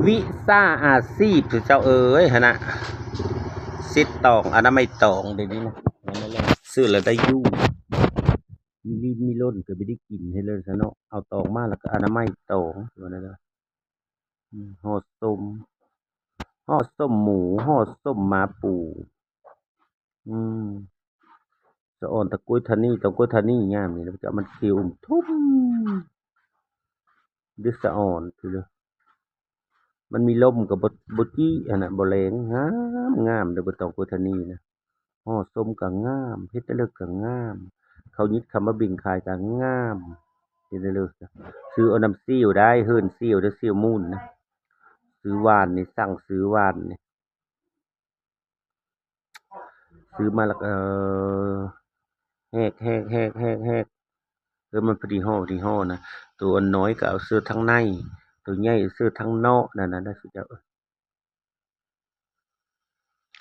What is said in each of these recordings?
ວິຊາອາຊີບ ເຈົ້າເອີຍ ຫັ້ນນະ ເຊັດຕອງ ອະນາໄມຕອງ ດຽວນີ້ນະ ຊື້ແລ້ວໄດ້ຢູ່ ມີລີ້ນມີລົນກໍບໍ່ໄດ້ກິນໃຫ້ເລີຍຊະເນາະ ເອົາຕອງມາແລ້ວກໍອະນາໄມຕອງ ວ່າແນວນັ້ນ ອືມ ຫໍ່ສົ້ມ ຫໍ່ສົ້ມໝູ ຫໍ່ສົ້ມໝາປູ ອືມ ສະອອນຕະໂກຍທານີ ຕະໂກຍທານີຍາມນີ້ ແລ້ວຈະເອົາມັນຂຽວອຸ່ມທຸ່ມ ເດ້ສະອອນ ຄືເດີ ມັນມີລົມກໍບໍ່ ບໍ່ຈີ້ຫັ້ນນະ ບໍ່ແລງ ງາມ ງາມເດີ ບໍ່ຕ້ອງໂກຍທານີນະ ຫໍ່ສົ້ມກໍງາມ ເຮັດແຕ່ເລິກກໍງາມ ເຂົາຍິດເຂົ້າມາເບັ່ງຂາຍກໍງາມ ເຮັດແຕ່ເລິກ ຊື້ເອົານຳຊຽວໄດ້ ເຮືອນຊຽວເດີ ຊຽວມູນນະ ຊື້ຫວານນີ້ ສັ່ງຊື້ຫວານນີ້ ຊື້ມາແລ້ວກໍແຫກໆໆໆ ເອີ ມັນພໍດີຫໍ່ ພໍດີຫໍ່ນະ ໂຕອັນນ້ອຍກໍເອົາເສີທາງໃນ ໂຕໃຫຍ່ເສີທາງນອກ ນັ້ນນະ ເຈົ້າ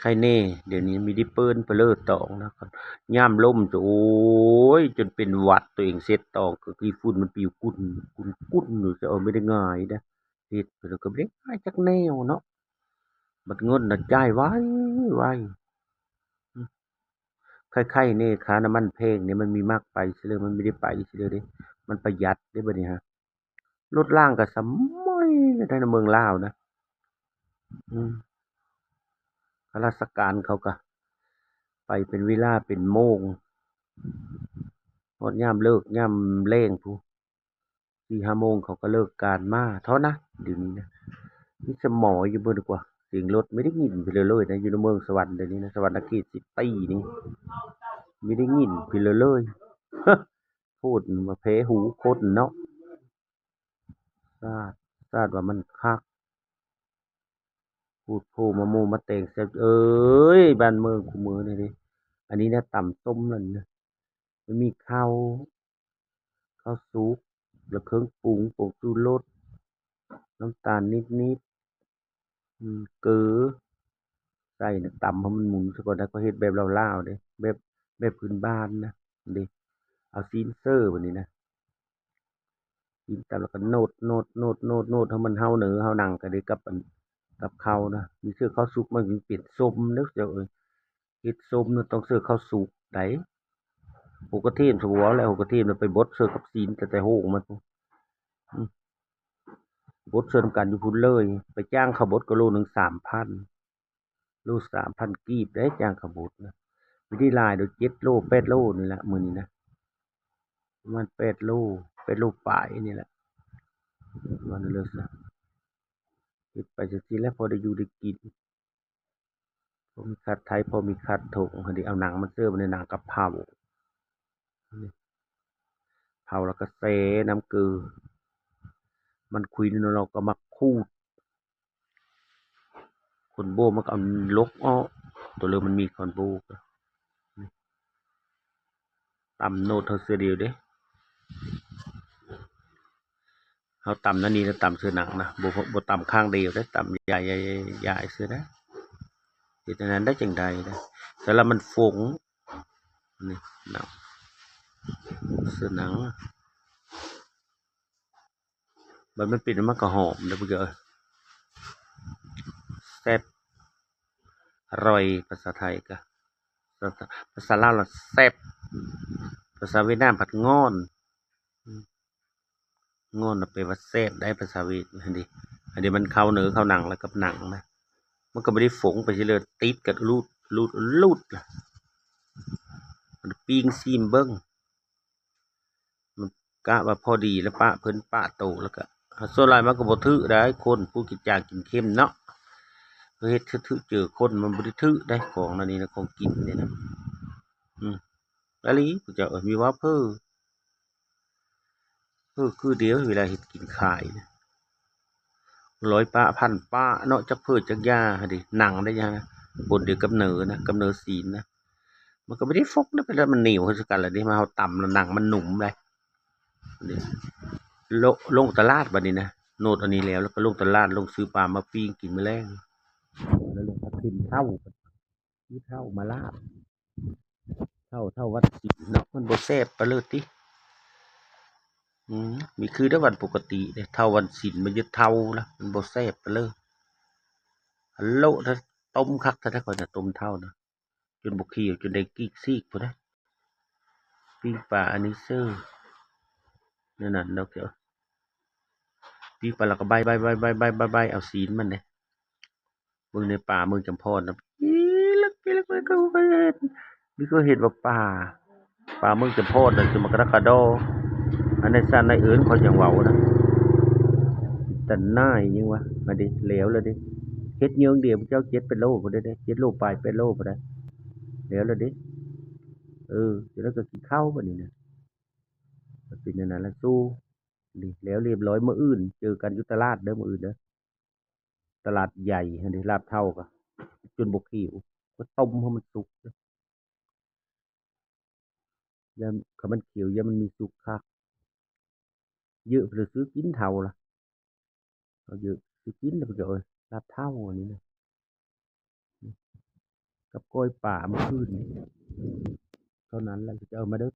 ໄຄແນ່ ດຽວນີ້ມີໄດ້ເປີນປະເລີຕອງນະ ຍາມລົມ ໂອ້ຍ ຈົນເປັນຫວັດ ໂຕເອງເຊັດຕອງ ກໍຂີ້ຝຸ່ນມັນປິວກຸ່ນ ກຸ່ນໆ ຢູ່ ເຈົ້າ ເອີ ບໍ່ໄດ້ງ່າຍເດ້ ເຮັດໄປແລ້ວກໍບໍ່ໄດ້ງ່າຍຈັກແນວເນາະ ບັດເງິນນະຈ່າຍໄວ ໄວ ອືມ ໄຄໆແນ່ ຄ່ານ້ຳມັນແພງນີ້ ມັນມີມັກໄປຊິເລີຍ ມັນບໍ່ໄດ້ໄປຊິເລີຍເດ້ ມັນປະຢັດເດ້ບັດນີ້ຮະ ລົດລາງກໍສະໝອຍໄດ້ນະເມືອງລາວນະ ອືມ ຂ້າລາຊະການເຂົາກໍໄປເປັນເວລາເປັນໂມງ ຮອດຍາມເລີກຍາມແລງພຸ້ນ ສີ່ຫ້າໂມງເຂົາກໍເລີກການມາເທົ່ານັ້ນ ດຽວນີ້ນະ ມີແຕ່ໝໍຢູ່ເບິດກວ່າ ສຽງລົດບໍ່ໄດ້ຍິນເທື່ອເລີຍນະ ຢູ່ໃນເມືອງສະຫວັນດຽວນີ້ນະ ສະຫວັນນະເຂດຊິຕີນີ້ ບໍ່ໄດ້ຍິນເທື່ອເລີຍ ໂພດວ່າແພ້ຫູຄົນເນາະ ຊາດ ຊາດວ່າມັນຄັກ ໂພດໂພມາໂມມາແຕ່ງແຊບ ເອີຍ ບ້ານເມືອງຄູ່ມື້ນີ້ເດ້ ອັນນີ້ນະ ຕຳສົ້ມນັ້ນນະ ມັນມີເຂົ້າ ເຂົ້າສຸກ ແລ້ວເຄື່ອງປຸງ ຜົງຊູລົດ ນ້ຳຕານນິດໆ ອືມ ເກືອ ໃສ່ນະ ຕຳໃຫ້ມັນໝຸນຊະກ່ອນນະ ຂ້ອຍເຮັດແບບລາວໆເດ້ ແບບ ແບບພື້ນບ້ານນະ ເດ້ ເອົາຊີ້ນເສີບາດນີ້ນະ ຊີ້ນຕຳ ແລ້ວກໍໂນດໆໆໆ ໃຫ້ມັນເຫົ່າເໜີ ເຫົ່າໜັງ ກໍໄດ້ກັບອັນ ກັບເຂົ້ານະ ມີເສີເຂົ້າສຸກ ມັນເປັນສົ້ມເດີ ເຈົ້າເອີຍ ເຮັດສົ້ມນະຕ້ອງເສີເຂົ້າສຸກໃດ໋ ຫົວກະເທີມ ສະບໍ່ເວົ້າແລ້ວ ຫົວກະເທີມນະໄປບົດເສີກັບຊີ້ນ ແຕ່ ແຕ່ໂຮງມັນພຸ້ນ ອືມ ບົດເສີນຳກັນຢູ່ພຸ້ນເລີຍ ໄປຈ້າງເຂົາບົດກໍໂລໜຶ່ງສາມພັນ ໂລສາມພັນກີບໄດ໋ ຈ້າງເຂົາບົດນະ ບໍ່ໄດ້ຫຼາຍດອກ ເຈັດໂລ ແປດໂລນີ້ແຫຼະ ມື້ນີ້ນະ ປະມານແປດໂລ ແປດໂລປາຍນີ້ແຫຼະ ວ່ານັ້ນເລີຍຊະ ເຮັດໄປຈັ່ງຊີ້ແຫຼະ ພໍໄດ້ຢູ່ໄດ້ກິນ ພໍມີຂາດໄຖ ພໍມີຂາດຖົງ ຫັ້ນເດ ເອົາໜັງມັນເສີບາດນີ້ ໜັງກະເຜົາ ເຜົາແລ້ວກໍແຊ່ນ້ຳເກືອ ມັນຂຸຍເນາະ ແລ້ວກໍມາຂູດ ຄົນໂບ້ມັນກໍເອົາຫຼົກອອກ ຕົວເລີມັນມີຄົນໂບ້ ຕຳໂນດເທົ່າເທື່ອດຽວເດ້ ເຮົາຕຳແນວນີ້ນະ ຕຳເທື່ອໜັງນະ ບໍ່ ບໍ່ຕຳຂ້າງດຽວເດ້ ຕຳຢາຍໆໆເທື່ອນະ ເຮັດອັນນັ້ນໄດ້ຈັ່ງໃດນະ ແຕ່ລະມັນຟົງ ນີ້ ໜັງ ເຊື່ອໜັງ ບັດມັນເປັນ ມັນກໍຫອມເດ້ ເພື່ອນເອີຍ ແຊບ ອະຮ່ອຍ ພາສາໄທກໍ ພາສາລາວລະແຊບ ພາສາຫວຽດນາມພັດງ່ອນ ງ່ອນນະແປວ່າແຊບໄດ໋ ພາສາຫວຽດ ຫັ້ນເດ ອັນນີ້ມັນເຂົ້າເໜີ ເຂົ້າໜັງ ແລ້ວກັບໜັງນະ ມັນກໍບໍ່ໄດ້ຟົງໄປຊິເລີຍ ຕິດກັນ ລູດ ລູດ ລູດລະ ມັນປີ້ງຊີມເບິ່ງ ມັນກະວ່າພໍດີແລ້ວ ປະເພິ່ນປະໂຕ ແລ້ວກະ ສ່ວນຫຼາຍມັນກໍບໍ່ຖືກໄດ໋ ຄົນຜູ້ກິນຈາງກິນເຄັມເນາະ ເຮັດຖືກ ເຈີຄົນມັນບໍ່ໄດ້ຖືກໄດ໋ ຂອງອັນນີ້ນະ ຂອງກິນນີ້ນະ ອືມ ອີ່ຫຼີ ພວກເຈົ້າເອີຍ ມີວ່າເພີ້ ເພີ້ຄືດຽວ ເວລາເຮັດກິນຂາຍນະ ຮ້ອຍປະພັນປະເນາະ ຈັກເພີ້ຈັກຢາຫັ້ນເດ ໜັງໄດ້ຫຍັງນະ ປົນດຽວກັບເໜີນະ ກັບເໜີຊີ້ນນະ ມັນກໍບໍ່ໄດ້ຟົງນະ ເວລາມັນໜຽວຄືກັນລະເດ ມາເຮົາຕຳລະໜັງມັນໜຸ່ມໄດ໋ ໂລ ລົງຕະຫຼາດບັດນີ້ນະ ໂນດອັນນີ້ແລ້ວ ແລ້ວກໍລົງຕະຫຼາດ ລົງຊື້ປາມາປີ້ງກິນມື້ແລງ ແລ້ວລົງມາກິນເຂົ້າ ກິນເຂົ້າມາລາບ ເຂົ້າ ເຂົ້າວັດສິນເນາະ ມັນບໍ່ແຊບປານເລີດຕິ ອືມ ມີຄືແຕ່ວັນປົກກະຕິເດ້ ເທົາວັນສິນມັນຈະເທົາລະ ມັນບໍ່ແຊບປານເລີຍ. ຮັລໂຫຼ ຖ້າຕົ້ມຄັກແທ້ໆ ຂ້ອຍນະ ຕົ້ມເທົານະ ຈົນບໍ່ຂຽວ ຈົນໄດ້ກີກຊີກພຸ້ນນະ. ປີ້ງປາອັນນີ້ເຊີ ນັ້ນນະ ດອກ ປີ້ງປາແລ້ວກໍໃບໆໆໆໆ ເອົາຊີ້ນມັນເດ້. ເບິ່ງໃນປ່າເມືອງຈຳພອນນະ ປີເລັກ ປີເລັກ ເພິ່ນກໍເຫັນ ມີກໍເຫັນວ່າປ່າ ປ່າເມືອງຈຳພອນນະ ຈະມາກະດະກະດໍ ອັນໃນຊັ້ນໃນເອີ້ນເຂົາຈັ່ງເວົ້ານະ ຕາໜ່າຍຍັງວະ ມາເດ້ ແລ້ວລະເດ້ ເຮັດເຍີງດຽວເຈົ້າ ເຈັດແປດໂລພຸ້ນເດ້ ເຈັດໂລປາຍ ແປດໂລພຸ້ນໄດ໋ ແລ້ວລະເດ້. ເອີ ຈະໄດ້ກໍກິນເຂົ້າບັດນີ້ນະ ມັນເປັນແນວນັ້ນລະ ສູ້ ນີ້ ແລ້ວລຽບຮ້ອຍ ມື້ອື່ນເຈີກັນຢູ່ຕະຫຼາດເດີ ມື້ອື່ນເດີ ຕະຫຼາດໃຫຍ່ຫັ້ນເດ້ ລາບເທົາກໍຈົນບໍ່ຂຽວ ກໍຕົ້ມໃຫ້ມັນສຸກ ຢ້ານ ຄັນມັນຂຽວ ຢ້ານມັນມີສຸກຄັກ ເຢີະ ເພິ່ນຊື້ກິນເທົາລະ ເອົາເຢີະ ຊື້ກິນລະ ເພິ່ນກໍ ເອີ ລາບເທົາອັນນີ້ນະ ກັບກ້ອຍປາມື້ຄືນນີ້ ເທົ່ານັ້ນລະ ເຂົາເຈົ້າ ມາເດີ